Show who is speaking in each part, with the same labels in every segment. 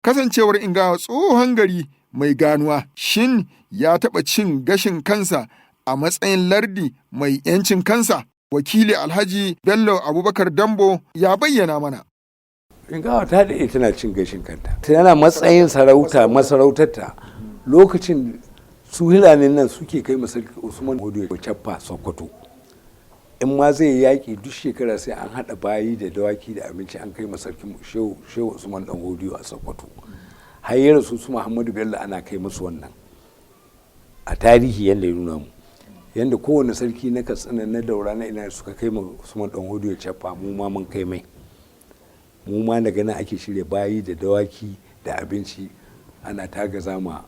Speaker 1: Kasancewar Ingawa tsohon gari mai ganuwa, shin ya taɓa cin gashin kansa a matsayin lardi mai 'yancin kansa? Wakili Alhaji Bello Abubakar Dambo ya bayyana mana.
Speaker 2: Ingawa ta daɗe tana cin gashin kanta. Tana matsayin sarauta masarautarta lokacin su Hilanin nan suke kai masarki Usman Hudu Cappa Sokoto. In ma zai yaƙi, duk shekara sai an haɗa bayi da dawaki da abinci an kai masarkin Shehu Usman Dan Hodiyo a Sokoto. Har ya rasu, su Muhammadu Bello ana kai musu wannan. A tarihi yadda ya nuna mu, yadda kowane sarki na Katsina, na Daura, na ina suka kai ma Usman Dan Hodiyo Cappa, mu ma mun kai mai. Mu ma daga nan ake shirya bayi da dawaki da abinci ana tagaza ma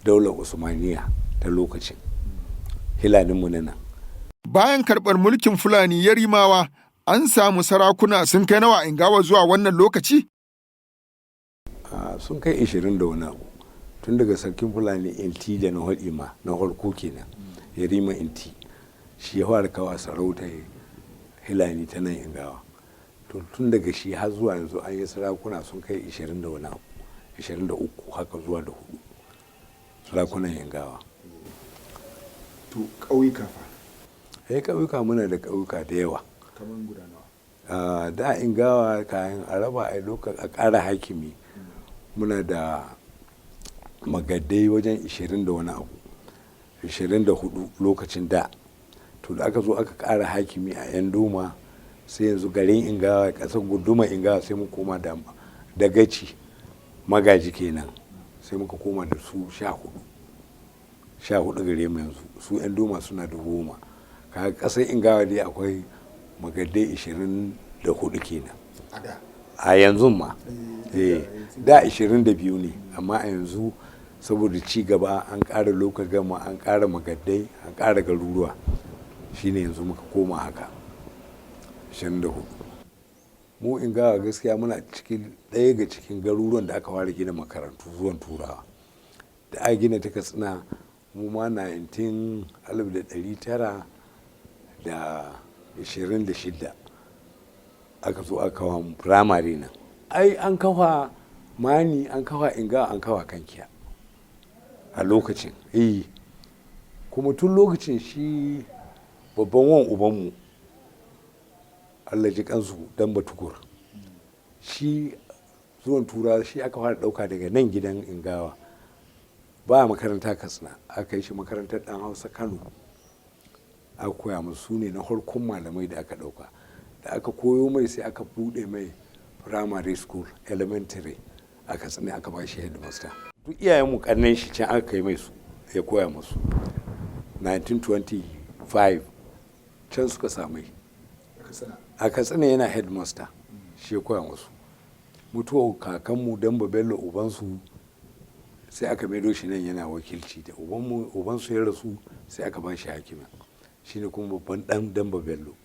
Speaker 2: daular Usmaniya ta lokacin, Hilaninmu na nan.
Speaker 1: Bayan karɓar mulkin Fulani Yarimawa, an samu sarakuna sun kai nawa Ingawa zuwa wannan lokaci?
Speaker 2: Sun kai 20 da wani abu, tun daga sarkin Fulani Inti da na haɗi ma na farko kenan, Yarima Inti, shi ya fara kawo sarauta Hilani ta nan Ingawa. To, tun daga shi har zuwa yanzu an yi sarakuna sun kai 20 da wani abu, 23 haka zuwa da hudu, sarakunan Ingawa.
Speaker 1: To, ƙauyuka fa?
Speaker 2: Eh, ƙauyuka, muna da ƙauyuka da yawa.
Speaker 1: Kamar guda nawa?
Speaker 2: Da Ingawa kayan a raba a lokacin a ƙara hakimi, muna da magaddai wajen 20 da wani abu, 24 lokacin da. To, da aka zo aka ƙara hakimi a Yan Doma, sai yanzu garin Ingawa, ƙasar gunduma Ingawa, sai mu koma da dagaci, magaji kenan, sai muka koma da su 14. 14 gare mu yanzu, su Yan Doma suna da 10. Kaga ƙasar Ingawa dai akwai magaddai 24 kenan a yanzu ma. Eh, da 22 ne, amma a yanzu saboda ci gaba an ƙara local government, an ƙara magaddai, an ƙara garuruwa, shine yanzu muka koma haka 24. Mu Ingawa gaskiya muna cikin ɗaya ga cikin garuruwan da aka fara gina makarantu zuwan Turawa. Da aka gina ta Katsina, mu ma 1926 aka zo aka kawo mu firamare nan. Ai an kafa Mani, an kafa Ingawa, an kafa Kankiya a lokacin. Eh, kuma tun lokacin shi babban wan ubanmu, Allah ji kansu, Dan Batukur, shi zuwan Turawa shi aka fara dauka daga nan gidan Ingawa. Ba makaranta Katsina, aka yi shi makarantar Dan Hausa Kano, aka koya musu. Su ne na farkon malamai da aka dauka. Da aka koyo mai, sai aka bude mai primary school, elementary, a Katsina, aka ba shi headmaster. Duk iyayenmu, karnen shi, can aka kai mai su ya koya musu. 1925 can suka samai a Katsina, yana headmaster, shi ya koya musu. Mutuwar kakanmu Damba Bello, ubansu, sai aka maido shi nan yana wakilci. Da ubansu ya rasu, sai aka ba shi hakimin, shine kuma babban dan Damba Bello.